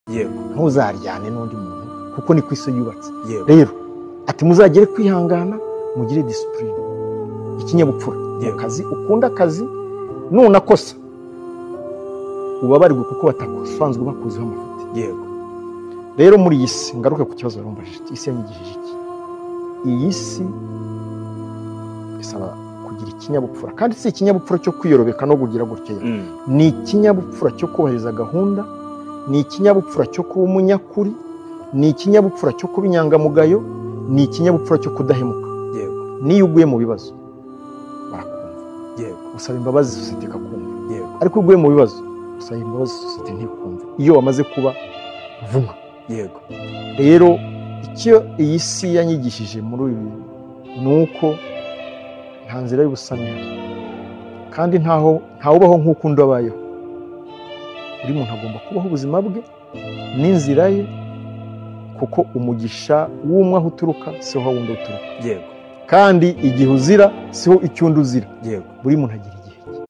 Ntuzaryane n'undi muntu, kuko ni ku isi yubatse. Rero ati muzagere kwihangana, mugire discipline, ikinyabupfura mu kazi, ukunda akazi, nunakosa ubabarirwe kuko batasanzwe bakuziho amafuti. Rero muri iyi si, ngaruke ku kibazo warumbajije, isi yanyigishije iki? Iyi si isaba kugira ikinyabupfura, kandi si ikinyabupfura cyo kwiyorobeka no kugira gutya. Ni ikinyabupfura cyo kubahiriza gahunda, ni ikinyabupfura cyo kuba umunyakuri, ni ikinyabupfura cyo kuba inyangamugayo, ni ikinyabupfura cyo kudahemuka. Niyo uguye mu bibazo barakumva. Usaba imbabazi, sosiyete ikakumva. Ariko uguye mu bibazo, usaba imbabazi, sosiyete ntikumva iyo wamaze kuba vumwa. Rero icyo iyi si yanyigishije muri ibi ni uko nta nzira y'ubusamo ihari, kandi ntaho ntawubaho nk'uko undi abayeho. Buri muntu agomba kubaho ubuzima bwe n'inzira ye, kuko umugisha w'umwe aho uturuka siho wundi uturuka. Kandi igihe uzira siho icyo undi uzira. Buri muntu agira